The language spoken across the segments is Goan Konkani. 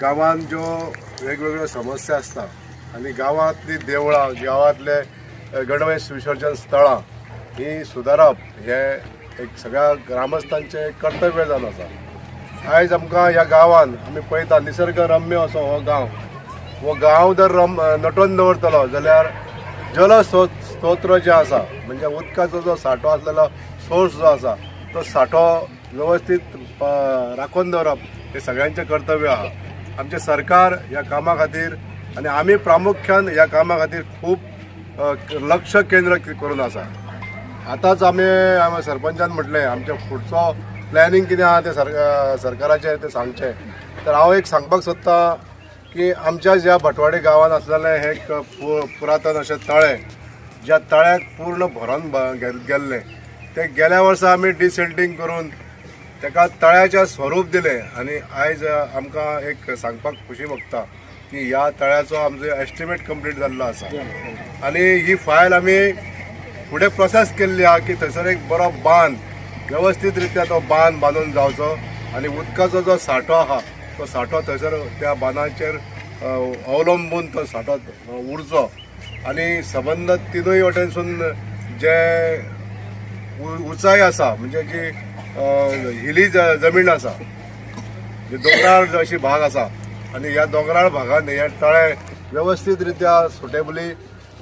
गांवांत ज्यो वेगवेगळ्यो समस्या आसता आनी गांवांतली देवळां, गांवांतले गणवेश विसर्जन स्थळां ही सुदारप हे एक सगळ्या ग्रामस्थांचें कर्तव्य जावन आसा. आयज आमकां ह्या गांवांत आमी पळयता निसर्गरम्य असो हो गांव, हो गांव जर नटोवन दवरतलो जाल्यार जल स्तोत्र जे आसा म्हणजे उदकाचो जो सांठो आसलेलो सोर्स जो आसा तो सांठो वेवस्थीत राखून दवरप हे सगळ्यांचें कर्तव्य आसा. आमचें सरकार ह्या कामा खातीर आनी आमी प्रामुख्यान ह्या कामा खातीर खूब लक्ष केंद्र करून आसा. आतांच आमी सरपंचान म्हटलें आमच्या फुडचो प्लॅनिंग कितें आसा तें सरकाराचें तें सांगचें. तर हांव एक सांगपाक सोदतां की आमच्या ज्या भटवाडी गांवांत आसलेलें हें एक पुरातन अशें तळें, ज्या तळ्याक पूर्ण भरून गेल्लें तें गेल्या वर्सा आमी डिसिल्टींग करून ताका तळ्याचें स्वरूप दिलें आनी आयज आमकां एक सांगपाक खुशी भोगता की ह्या तळ्याचो आमचो एस्टिमेट कंप्लीट जाल्लो आसा आनी ही फायल आमी फुडें प्रोसेस केल्ली आसा की थंयसर एक बरो बांद वेवस्थीत रित्या तो बांद बांदून जावचो आनी उदकाचो जो सांठो आसा तो सांठो थंयसर त्या बांदाचेर अवलंबून तो सांठो उरचो आनी सबंद तिनूय वटेनसून जे उंचाय आसा म्हणजे जी हिली जमीन आसा, जी दोंगराळ अशी भाग आसा आनी ह्या दोंगराळ भागान हे तळें वेवस्थीत रित्या सुटेबली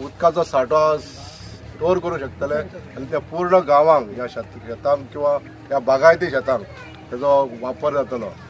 उदकाचो सांठो स्टोर करूं शकतले आनी त्या पूर्ण गांवांक ह्या शेतांक किंवा ह्या बागायती शेतांक तेजो वापर जातलो.